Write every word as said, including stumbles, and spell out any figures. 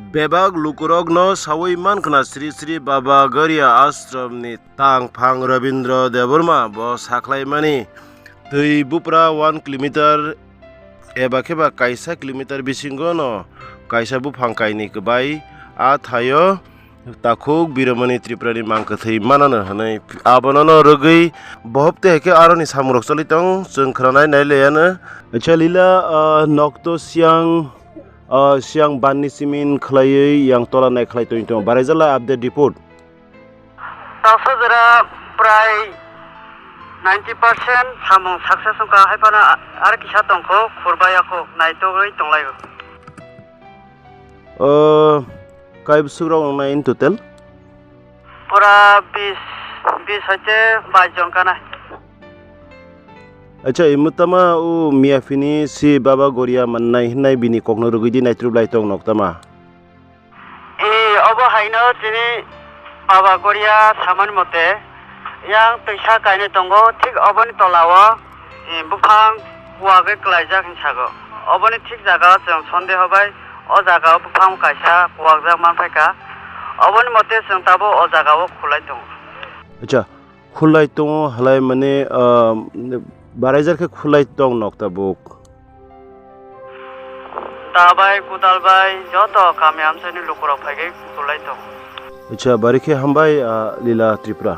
Bebak lukurokno sawi mankha Sri Sri Baba Goria Ashramni tangphang Rabindra Debbarma bo sakhlaimani twi bupra one kilometer eba khe ba kaisa kilometer bisingo no kaisa buphang kainwi kwbai a thaio takhuk Biromani Tripurani mang kwthwi manano hwnwi abono no rwgwi bohop te hai khe aroni samungrok choli tong chwng khwnanai nai laiano. Acha lila, ah, nokto siyang, ah, siyang banni simin khlaiwi yang tola nai khlai tong tong. Barai jala update report. Taksa jora prai ninety percent samung success wngkha, hai phano ar kisa tongkho, khurbai yakho, naitugwi tonglaio. O, kai bwswk rok wngnai in total? Pura bis, bis hoite bais jon kana. Acha, imutama o miyaphini si Baba Goria mannai hinnai bini kokno rwgwi di naitrublai tong noktama. E, obo haino chini Baba Goria samani mote, yang twisa kainwi tongo, thik oboni tolao, e, buphang kuwagwi klaijak hinwi sago. Oboni thik jagao chwng sondeho bai o jagao buphang kaisa kuwakjak manphaikha. Oboni mote chwng tabuk o jagao khulai tongo. Acha, khulai tongo halai mane, ah, baraijar khe khulai tong nok tabuk. Da bai, kudal bai, joto kami amchaini lukurok phaigwi khulai tongo. Acha, bari khe hambai, ah, Lila Tripura.